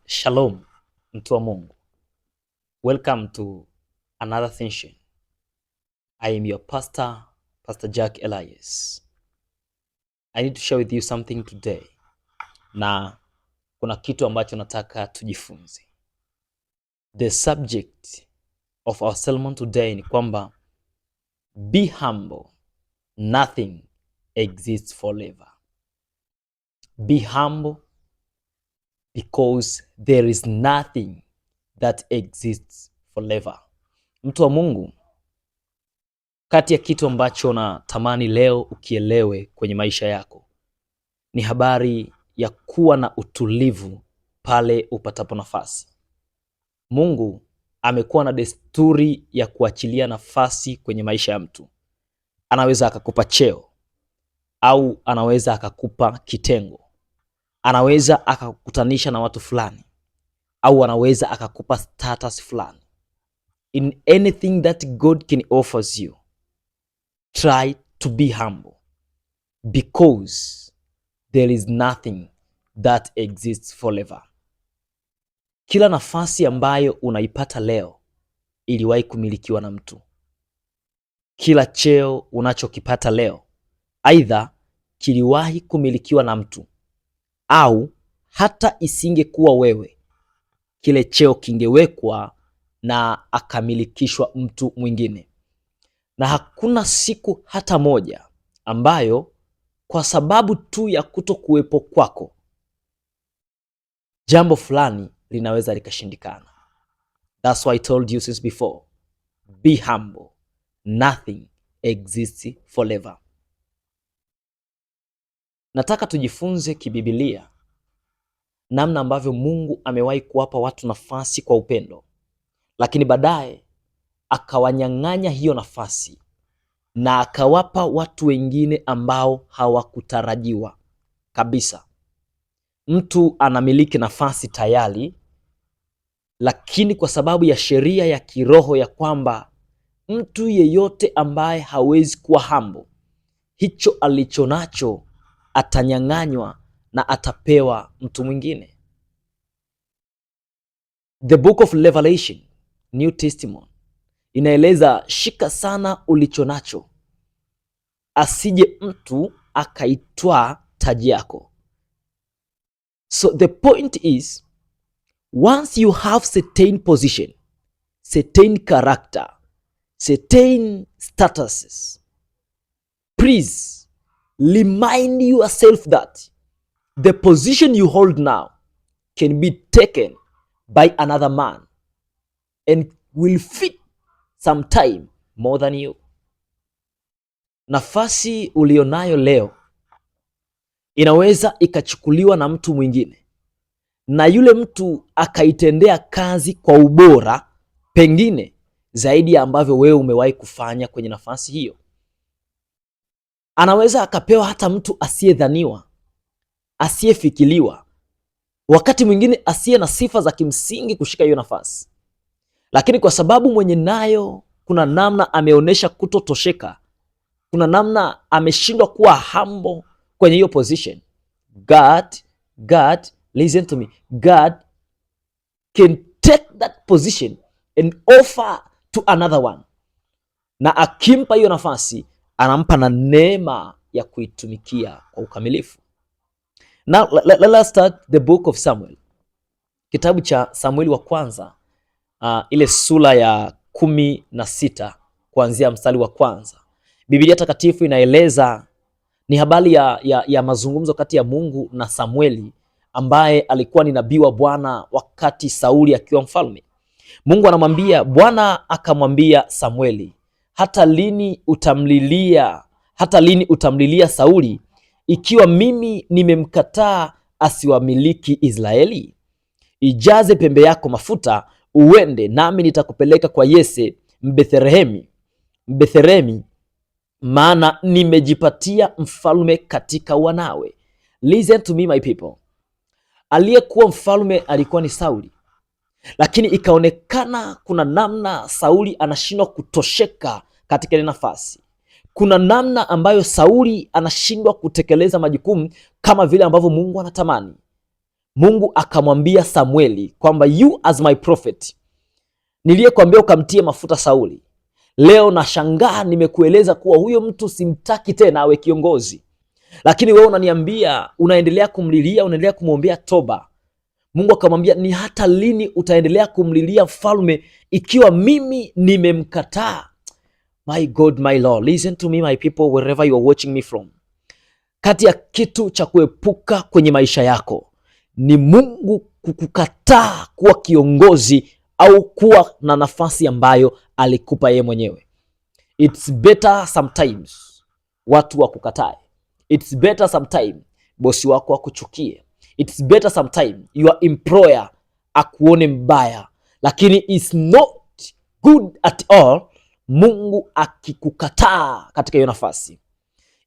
Shalom mtu wa Mungu. Welcome to another session. I am your pastor, Pastor Jack Elias. I need to share with you something today. Na kuna kitu ambacho nataka tujifunze. The subject of our sermon today ni kwamba be humble, nothing exists forever. Be humble because there is nothing that exists forever. Mtu wa Mungu, kati ya kitu ambacho natamani leo ukielewe kwenye maisha yako ni habari ya kuwa na utulivu pale upatapo nafasi. Mungu amekuwa na desturi ya kuachilia nafasi kwenye maisha ya mtu. Anaweza akakupa cheo au anaweza akakupa kitengo, anaweza akakukutanisha na watu fulani au anaweza akakupa status fulani. In anything that God can offers you, try to be humble because there is nothing that exists forever. Kila nafasi ambayo unaipata leo iliwahi kumilikiwa na mtu. Kila cheo unachokipata leo aidha kiliwahi kumilikiwa na mtu au hata isingekuwa wewe, kile cheo kingewekwa na akamilikishwa mtu mwingine. Na hakuna siku hata moja ambayo kwa sababu tu ya kuto kuwepo kwako jambo fulani linaweza likashindikana. That's why I told you since before, be humble, nothing exists forever. Nataka tujifunze kibibilia namna ambavyo Mungu amewahi kuwapa watu nafasi kwa upendo, lakini baadaye akawanyang'anya hiyo nafasi na akawapa watu wengine ambao hawakutarajiwa kabisa. Mtu anamiliki nafasi tayari, lakini kwa sababu ya sheria ya kiroho ya kwamba mtu yeyote ambaye hawezi kuwa humble, hicho alichonacho atanyang'anywa na atapewa mtu mwingine. The Book of Revelation, New Testament, inaeleza shika sana ulichonacho, asije mtu akaitwaa taji yako. So the point is, once you have certain position, certain character, certain statuses, please remind yourself that the position you hold now can be taken by another man and will fit sometime more than you. Nafasi ulionayo leo inaweza ikachukuliwa na mtu mwingine na yule mtu akaitendea kazi kwa ubora pengine zaidi ya ambavyo wewe umewahi kufanya kwenye nafasi hiyo. Anaweza akapewa hata mtu asiyedhaniwa, asiyefikiriwa, wakati mwingine asiye na sifa za kimsingi kushika hiyo nafasi, lakini kwa sababu mwenye nayo kuna namna ameonyesha kutotosheka, kuna namna ameshindwa kuwa humble kwenye hiyo position. God, listen to me, God can take that position and offer to another one, na akimpa hiyo nafasi anampa na neema ya kuitumikia kwa ukamilifu. Now let us start the Book of Samuel, kitabu cha Samueli wa kwanza, ile sura ya 16 kuanzia mstari wa kwanza. Biblia Takatifu inaeleza ni habari ya mazungumzo kati ya Mungu na Samueli ambaye alikuwa ni nabii wa Bwana wakati Sauli akiwa mfalme. Mungu anamwambia, Bwana akamwambia Samueli, hata lini utamlilia, hata lini utamlilia Sauli ikiwa mimi nimemkataa asiwamiliki Israeli? Ijaze pembe yako mafuta uende, nami nitakupeleka kwa Yese Mbethlehemi, maana nimejipatia mfalme katika wanawe. Listen to me, my people. Aliyekuwa mfalme alikuwa ni Sauli, lakini ikaonekana kuna namna Sauli anashindwa kutosheka katika ile nafasi. Kuna namna ambayo Sauli anashindwa kutekeleza majukumu kama vile ambavyo Mungu anatamani. Mungu akamwambia Samueli kwamba you as my prophet, niliyekwambia ukamtie mafuta Sauli, leo nashangaa nimekueleza kuwa huyo mtu simtaki tena awe kiongozi, lakini wewe unaniambia unaendelea kumlilia, unaendelea kumwombea toba. Mungu akamwambia, ni hata lini utaendelea kumlilia mfalme ikiwa mimi nimemkataa? My God, my Lord, listen to me my people wherever you are watching me from. Kati ya kitu cha kuepuka kwenye maisha yako ni Mungu kukukataa kuwa kiongozi au kuwa na nafasi ambayo alikupa yeye mwenyewe. It's better sometimes watu wakukatae. It's better sometimes bosi wako akuchukie. It's better sometimes your employer akuone mbaya, lakini it's not good at all Mungu akikukataa katika hiyo nafasi.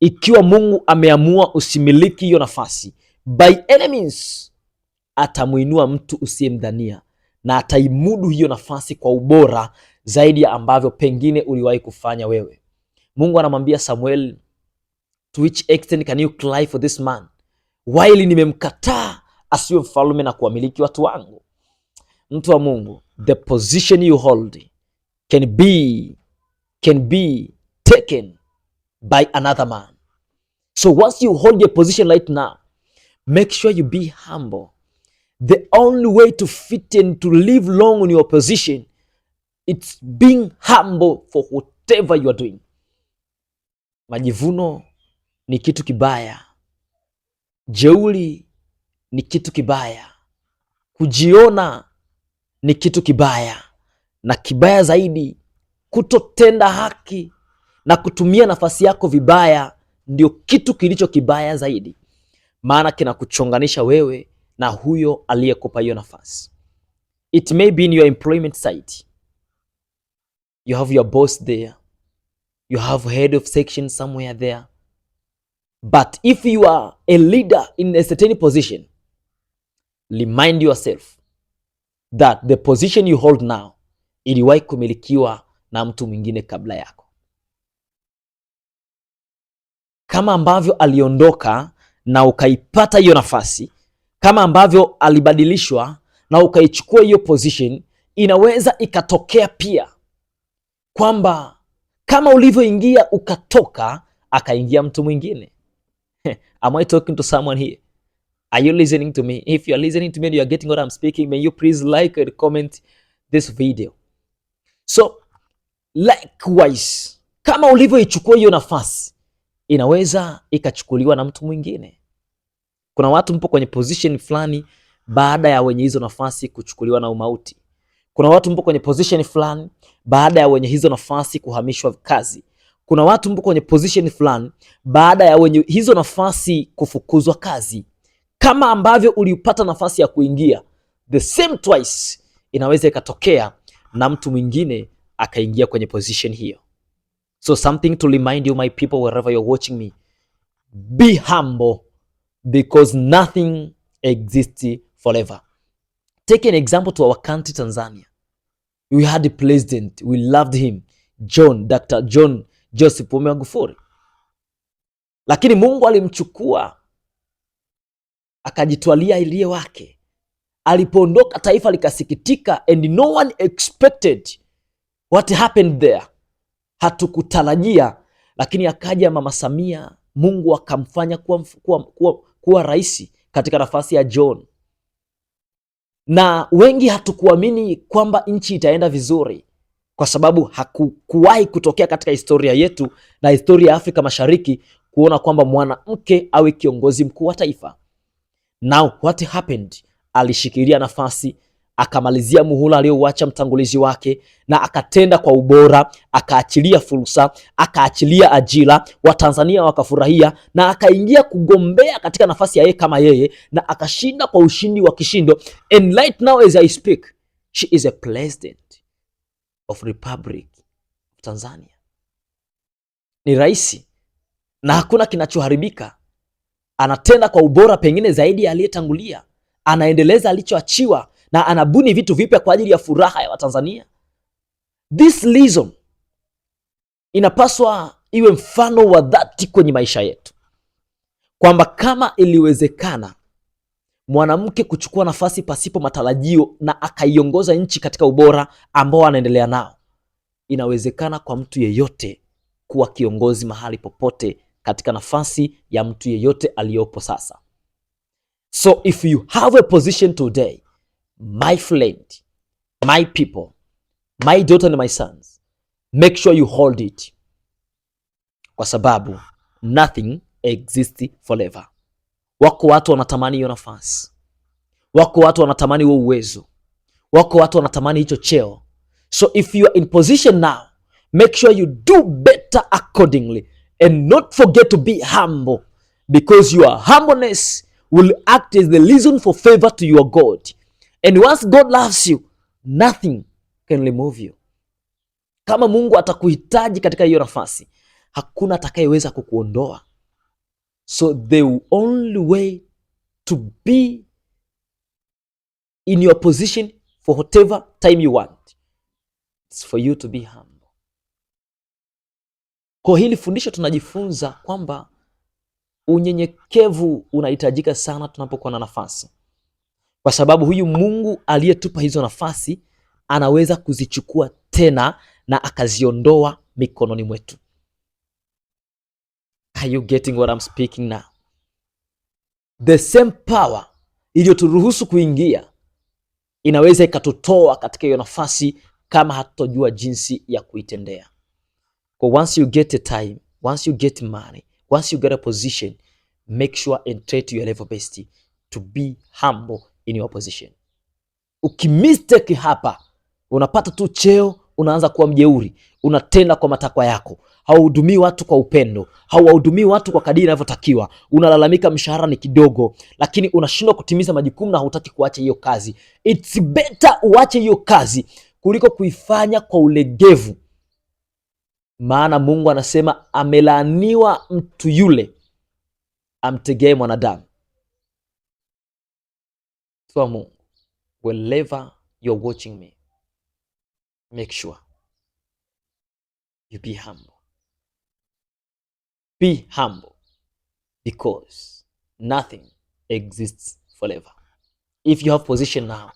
Ikiwa Mungu ameamua usimiliki hiyo nafasi, by any means atamuinua mtu usiyemdhania na ataimudu hiyo nafasi kwa ubora zaidi ya ambavyo pengine uliwahi kufanya wewe. Mungu anamwambia Samuel, to which extent can you cry for this man while nimemkataa asiwe mfalme na kuwamiliki watu wangu? Mtu wa Mungu, the position you hold can be taken by another man. So once you hold your position right now, make sure you be humble. The only way to fit in, to live long in your position, it's being humble for whatever you are doing. Majivuno ni kitu kibaya, jeuri ni kitu kibaya, kujiona ni kitu kibaya, na kibaya zaidi, kutotenda haki na kutumia nafasi yako vibaya ndio kitu kilicho kibaya zaidi, maana kinakuchonganisha wewe na huyo aliyekupa hiyo nafasi. It may be in your employment site. You have your boss there. You have head of section somewhere there. But if you are a leader in a certain position, remind yourself that the position you hold now iliwahi kumilikiwa na mtu mwingine kabla yako. Kama ambavyo aliondoka na ukaipata hiyo nafasi, kama ambavyo alibadilishwa na ukaichukua hiyo position, inaweza ikatokea pia kwamba kama ulivyoingia ukatoka, akaingia mtu mwingine. Am I talking to someone here? Are you listening to me? If you are listening to me and you are getting what I'm speaking, may you please like and comment this video. So likewise, kama ulivyoichukua hiyo nafasi, inaweza ikachukuliwa na mtu mwingine. Kuna watu mpo kwenye position fulani baada ya wenye hizo nafasi kuchukuliwa na umauti. Kuna watu mpo kwenye position fulani baada ya wenye hizo nafasi kuhamishwa kazi. Kuna watu mpo kwenye position fulani baada ya wenye hizo nafasi kufukuzwa kazi. Kama ambavyo ulipata nafasi ya kuingia, the same twice inaweza ikatokea na mtu mwingine akaingia kwenye position hiyo. So something to remind you, my people, wherever you're watching me, be humble because nothing exists forever. Take an example to our country, Tanzania. We had a president, we loved him, John, Dr. John Joseph Pombe Magufuli, lakini Mungu alimchukua akajitwalia iliye wake. Alipoondoka taifa likasikitika, and no one expected what happened there. Hatukutarajia, lakini akaja Mama Samia, Mungu akamfanya kuwa rais katika nafasi ya John, na wengi hatukuamini kwamba nchi itaenda vizuri, kwa sababu hakukuwahi kutokea katika historia yetu na historia ya Afrika Mashariki kuona kwamba mwanamke awe kiongozi mkuu wa taifa. Now what happened? Alishikilia nafasi akamalizia muhula aliyouacha mtangulizi wake, na akatenda kwa ubora, akaachilia fursa, akaachilia ajira, Watanzania wakafurahia, na akaingia kugombea katika nafasi ya yeye kama yeye, na akashinda kwa ushindi wa kishindo. And right now as I speak, she is a president of Republic of Tanzania. Ni rais na hakuna kinachoharibika, anatenda kwa ubora pengine zaidi ya aliyetangulia, anaendeleza alichoachiwa na anabuni vitu vipya kwa ajili ya furaha ya Watanzania. This reason inapaswa iwe mfano wa dhati kwenye maisha yetu, kwamba kama iliwezekana Mwanamke kuchukua nafasi pasipo matarajio na akaiongoza nchi katika ubora ambao anaendelea nao. Inawezekana kwa mtu yeyote kuwa kiongozi mahali popote katika nafasi ya mtu yeyote aliyopo sasa. So if you have a position today, my friend, my people, my daughter and my sons, make sure you hold it, kwa sababu nothing exists forever. Wako watu wanatamani hiyo nafasi, wako watu wanatamani huo uwezo, wako watu wanatamani hicho cheo. So if you are in position now, make sure you do better accordingly and not forget to be humble, because your humbleness will act as the reason for favor to your God. And once God loves you, nothing can remove you. Kama Mungu atakuhitaji katika hiyo nafasi, hakuna atakayeweza kukuondoa. So the only way to be in your position for whatever time you want is for you to be humble. Kwa hili fundisho tunajifunza kwamba unyenyekevu unahitajika sana tunapokuwa na nafasi, kwa sababu huyu Mungu aliyetupa hizo nafasi anaweza kuzichukua tena na akaziondoa mikononi mwetu. Are you getting what I'm speaking now? The same power iliyoturuhusu kuingia inaweza ikatutoa katika hiyo nafasi kama hatutojua jinsi ya kuitendea. Kwa once you get a time, once you get money, once you get a position, make sure and try to your level best to be humble in your position. Ukimistake hapa, unapata tu cheo, unaanza kuwa mjeuri, unatenda kwa matakwa yako, hauhudumii watu kwa upendo, hauwahudumii watu kwa kadiri inavyotakiwa, unalalamika mshahara ni kidogo, lakini unashindwa kutimiza majukumu na hautaki kuacha hiyo kazi. It's better uache hiyo kazi kuliko kuifanya kwa ulegevu, maana Mungu anasema amelaaniwa mtu yule amtegee mwanadamu. Mtu wa Mungu, wherever you're watching me, make sure you be humble. Be humble because nothing exists forever. If you have position now,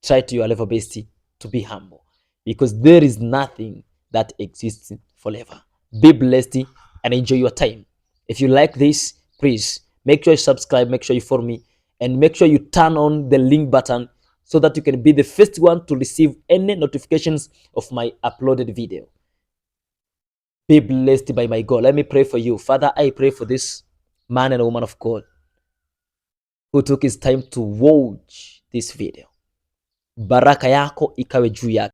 try to your level best to be humble because there is nothing that exists forever. Be blessed and enjoy your time. If you like this, please make sure you subscribe, make sure you follow me, and make sure you turn on the link button so that you can be the first one to receive any notifications of my uploaded video. Be blessed by my God. Let me pray for you. Father, I pray for this man and woman of God who took his time to watch this video. Baraka yako ikawe juu yake.